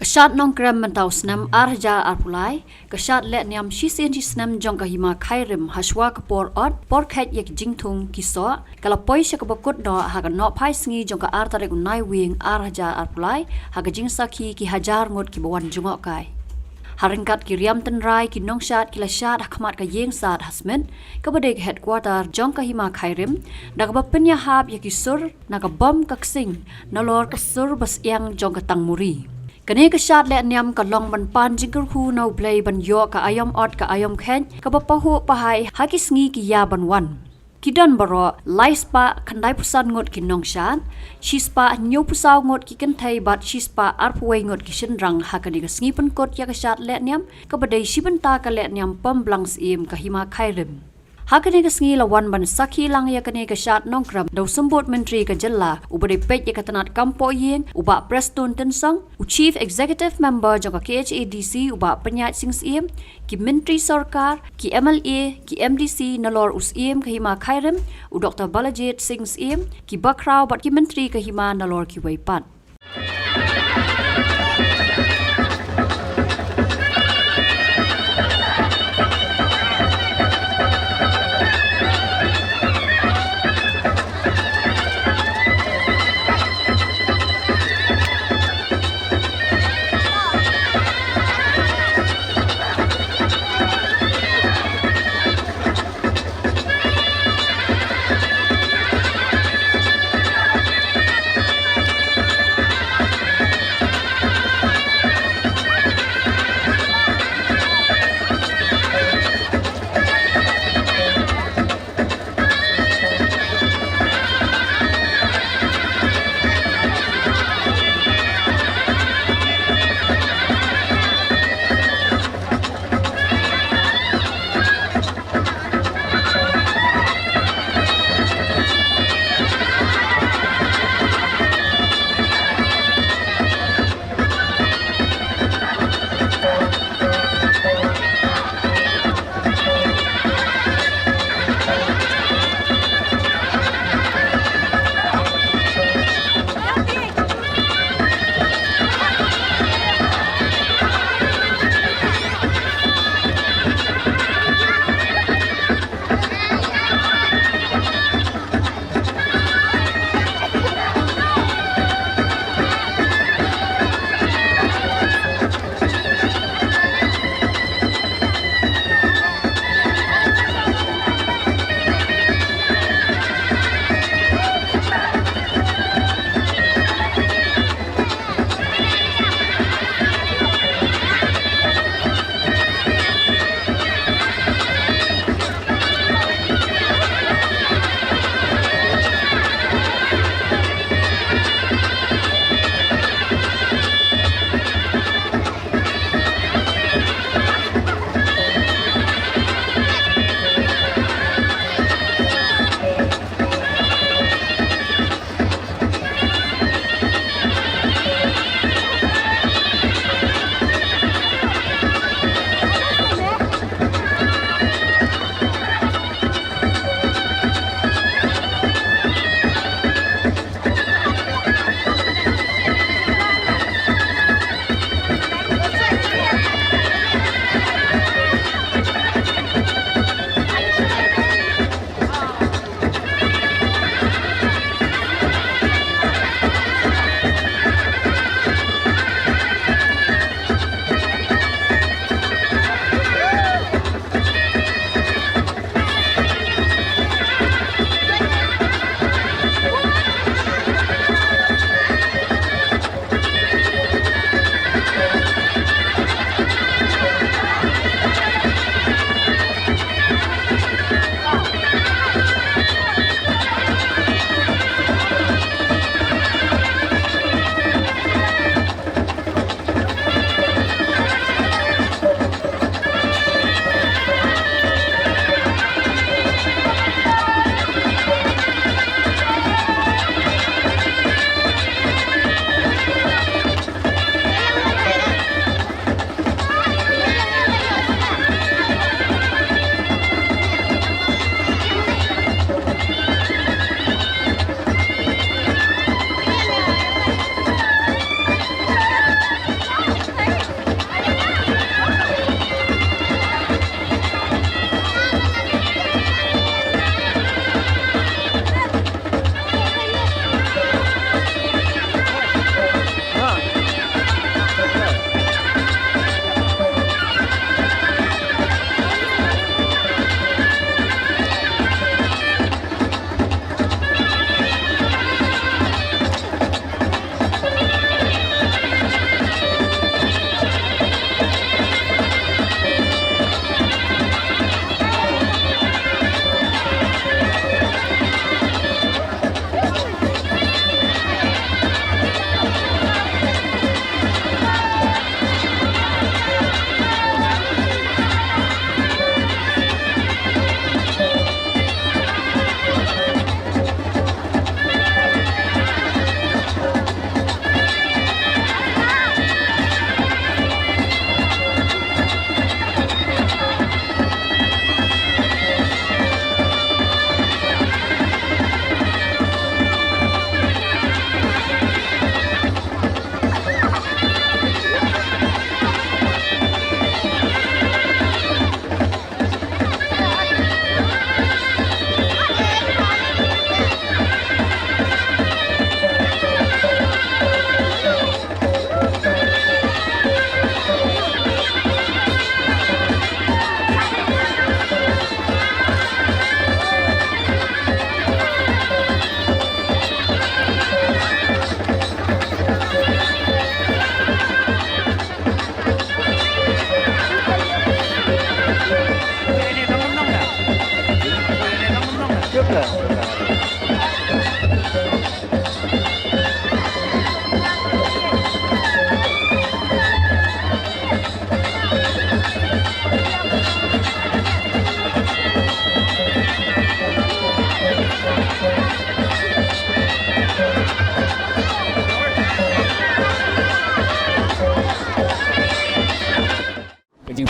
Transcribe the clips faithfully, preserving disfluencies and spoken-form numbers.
Shad Nongkrem mynta u snem ar hajar arphew lai, ka shad lehniam shisien shisnem jong ka Hima Khyrim hashwa ka por ot, por kheit ïa ki jingthung ki soh, ka la poi sha kaba kut noh ha ka nohphai sngi jong ka ar tarik u Naiwieng ar hajar arphew lai, ha ka jingsakhi ki hajar ngut kiba wan jngohkai. Ha ryngkat ki riam tynrai, ki nongshad ki la shad ha khmat ka ïing sad ha Smit, kaba dei ka headquarter jong ka Hima Khyrim, da kaba pynïahap ïa ki sur na ka bom ka ksing, nalor ka sur ba syiang jong ka tangmuri. Kane ka shad lehniam ka long ban pan jingkyrkhu na U Blei ban ïoh ka aïom ot ka aïom kheit kaba pahuh pahai ha ki sngi ki ïa ban wan. Ki don baroh lai spah khyndaiphew san ngut ki nongshad, shi spah hynñiewphew saw ngut ki kynthei bad shi spah arphew wei ngut ki shynrang ha kane ka sngi pynkut ïa ka shad lehniam, kaba dei shi bynta ka lehniam pom blang syiem ka Hima Khyrim. Ha kane ka sngi la wan ban sakhi lang ïa kane ka shad Nongkrem da u Symbud Myntri ka jylla, uba dei peit ïa ka tnat kam pohïing, u Bah Prestone Tynsong, u Chief Executive Member jong ka K H A D C, u Bah Pynïaid Sing Syiem, ki Myntri Sorkar, ki M L A, ki M D C, nalor u Syiem ka Hima Khyrim, u Doktor Balajied Sing Syiem, ki bakhraw bad ki Myntri ka Hima nalor kiwei pat.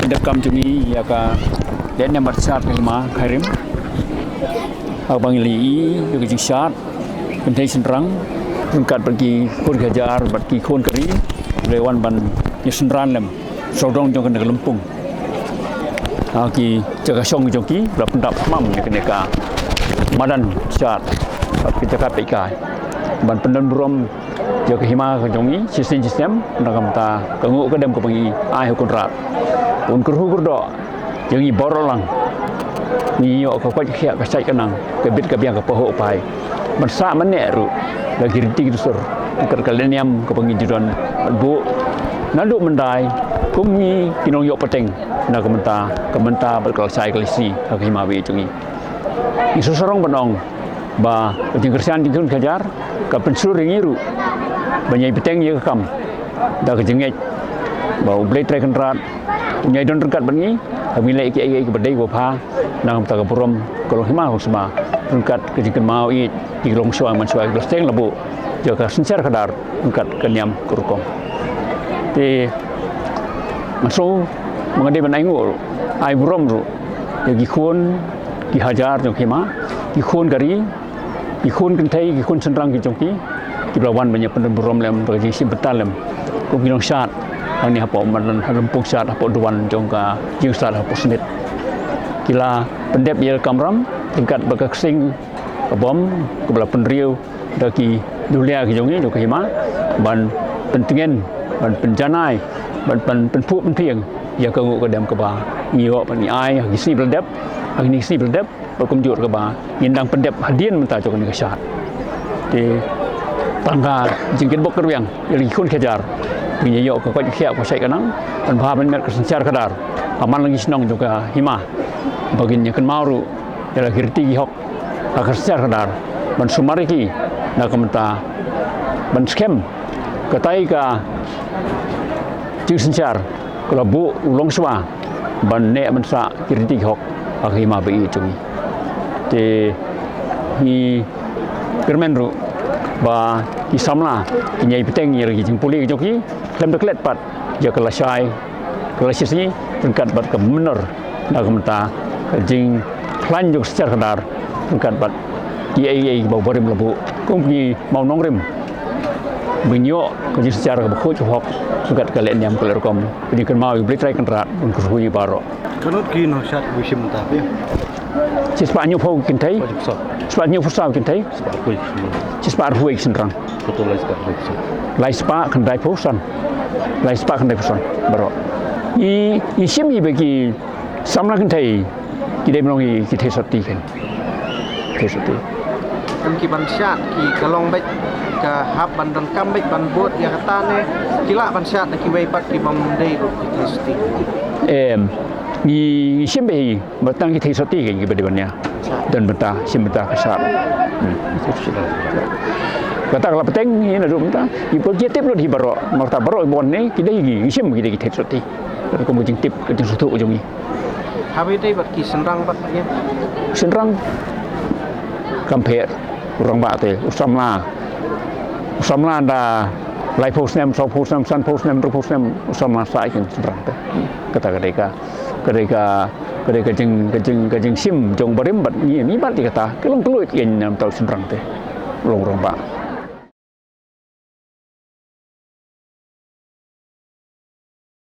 Dap kam jong ngi ïa ka dei ne marshad ka hima Khyrim. Haba ngi la ïohi ïa ka jingshad kynthei shynrang ryngkat bad ki khun ki hajar bad ki khun ka ri, la wan ban ïa synran lem sawdong jong kane ka lympung. Ha ki jaka shong jong ki la pyndap hammam ïa kane ka madan shad bad ki jaka peit kai ban pyndon burom ïa ka hima ka jong ngi shisien shisien na ka bynta ka nguh ka dem kaba ngi ai ha u Kynrad. Un kyrhu kyrdoh ïa ngi baroh lang. Ngi ïoh ka koit ka khiah ka shait ka nang, ka bit ka biang, ka pahuh paid ban sah ban neh ruh da ki riti ki dustur, ka lehniam kaba ngi ju don buh naduh myndai kum ngi ki nongïoh pateng na ka bynta, ka bynta bad ka lashai ka lashai ha ka hima ba ïeit jong ngi. Ngi sngewsarong ban ong ba ka jingkyrshan jong ki khun ki hajar ka pynshlur ïa ngi ruh ban ïai bteng ïa ka kam da ka jingngeit ba U Blei Trai Kynrad un ïai don ryngkat bad ngi, haba ngi leh ïa kiei kiei kiba dei kiba bha na ka bynta ka burom ka longhima longsma, ryngkat ka jingkynmaw ïa ki longshuwa manshuwa, ki la sdang la buh ïa ka synshar khadar ryngkat ka niam ka rukom. Te mynta ma nga dei ban ai nguh ruh, ai burom ruh ïa ki khun ki hajar jong ka hima, ki khun ka ri, ki khun kynthei, ki khun shynrang ki jong ki, kiba la wan ban ïa pyndon burom lem da ka jingshim bynta lem kum ki nongshad hangne hapoh madan, ha lympung shad, hapoh duwan jong ka jingshad, hapoh Smit. Ki la pyndep ïa ka kamram ryngkat bad ka ksing ka bom kaba la pynriew da ki dulia ki jong ngi jong ka hima ban pyntngen, ban pynjanai, ban, ban pynphuh pynphieng ïa ka nguh ka dem kaba ngi ïoh ban ngi ai ha ki sngi ba la dep, ha kine ki sngi ba la dep, bad kumjuh ruh kaba ngin dang pyndep hadien mynta jong kane ka shad. Te tang ka jingkitbok kyrwiang ïa la ki khun ki hajar, ba ngin ïoh ka koit ka khiah ka shait ka nang ban bha ban met ka synshar khadar ha man la ki shnong jong ka hima, ba ngin ïa kynmaw ruh ïa la ki riti ki hok ha ka synshar khadar, ban sumar ïa ki na ka bynta ban skhem katai ka jingsynshar ka la buh u longshuwa ban neh ban sah ki riti ki hok ha ka hima ba ïeit jong ngi. Te ngi kyrmen ruh ba ki samla kin ïai bteng ïa la ki jingpule ki jong ki khlem da klet pat ïa ka lashai ka lashisngi ryngkat bad ka mynnor na ka bynta ka jingkhlaiñ jong ka synshar khadar ryngkat bad kiei kiei ba u barim la buh kum ki mawnongrim, ba ngin ïoh ka jingsynshar kaba khuid kaba hok ryngkat ka lehniam ka lehrukom. Ba ngin kynmaw ïa U Blei Trai Kynrad un kyrkhu ïa ngi baroh. Katno ki nongshad kiba shim mynta phi? Shispah hynñiewphew kynthei. Shispah hynñiewphew saw kynthei. Shispah arphew wei shynrang. Shispah arphew wei shynrang. Katno lai spah arphew wei shynrang? Lai spah khyndaiphew san. Lai spah khyndaiphew san baroh. Ngi, ngi shim hi ba ki samla kynthei ki dei ban long ki thei sotti kein. Thei sotti. Kum ki ban shad ki ka long beit, ka hap ban donkam beit ban bud ïa kata ne ki lah ban shad da kiwei pat ki bym dei ruh ki thei sotti? Em, ngi, ngi shim beit hi ba tang ki thei sotti kein kiba dei ban ïa don bynta, shim bynta ka shad. Hmm. Kata ka la bteng hi naduh mynta, ki pyrkhat tip lut hi baroh, namar kata baroh ki bun ne ki dei, ki, ngi shim ki dei ki thei sotti. Kum ka jingtip, ka jingsngewthuh jong ngi. Haba ïadei bad ki shynrang pat ïa? Shynrang kam pher, u rangbah te, u samla. U samla da laiphew snem, sawphew snem, sanphew snem, hynriewphew snem, u samla sah ïa ki shynrang te. Kata ka dei ka, ka dei ka, ka dei ka jing, ka jing, ka jingshim jong barim bad ngi, ngi bad ïa kata, ka long ka luid ïa ngi na bynta u shynrang te. Long u rangbah.